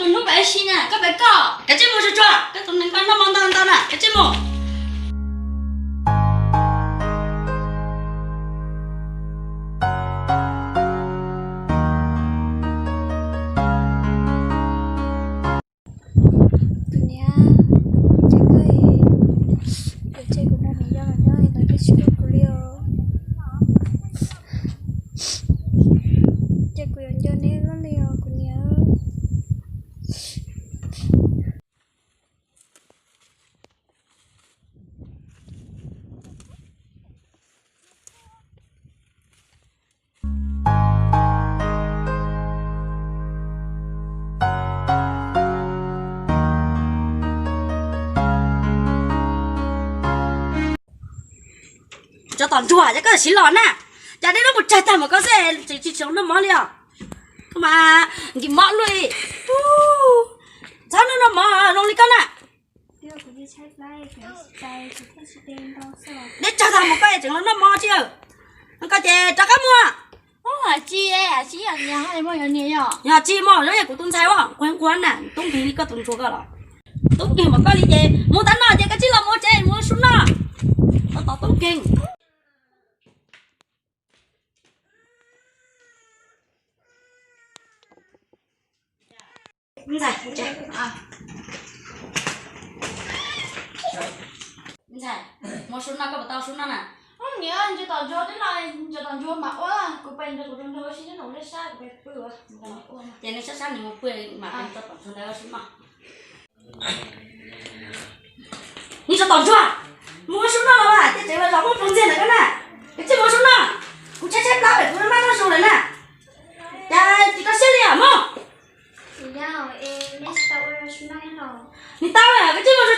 Hnub pem si na, koj pem koj. Kav tsij mus tsuag tsuag, koj tus neeg koj noj mov ntau ntau na, kav tsij mus. Tus niam, ces koj yuav tseg kuv mus nyob los nyob los twb tsis hlub kuv li os. Ces kuv yuav nco neb loj li os kuv niam. Tso tom ntsuag ces koj siv los na. Cas dej no mus tsawg tag mas koj xav tsis tshua noj mov li os. Koj mas nkim mov luaj li. Txhob noj noj mov zoo li koj na. Dej tsawg tag mas koj tseem los noj mov tsi. Koj ces rov qab mus. Tsis, tsis yog niam, yog tsis mus zoo yog kuv tus ntxhais ua nquag nquag na, tub nkeeg li koj tus ntsuag koj los. Tub nkeeg mas koj li ces mus ntawm no ces koj tsis los mus tsev mus su noj. Tos tub nkeeg. Ntxhais, mus su noj koj puas tau su noj na? Niam, ntsia tom ntsuag twb los, ntsia tom ntsuag mas ua, kuv pais ntsia kuv tus ntsuag ua si nyob nram lej sab, kuv pais pw. Ces nws sab sab nws mus pw mas peb tso tom ntsuag ntawd su noj. Nws tso tom ntsuag, mus ua su noj los mas, ces tseem los zov muab pov ntxiag ntawm koj na. Koj tsis mus ua su noj, kuv tshaib tshaib plab lawm kuv maj maj noj su lawm na. Cas tsis tau siab li os mog. Nws tau, koj tsis mus ua su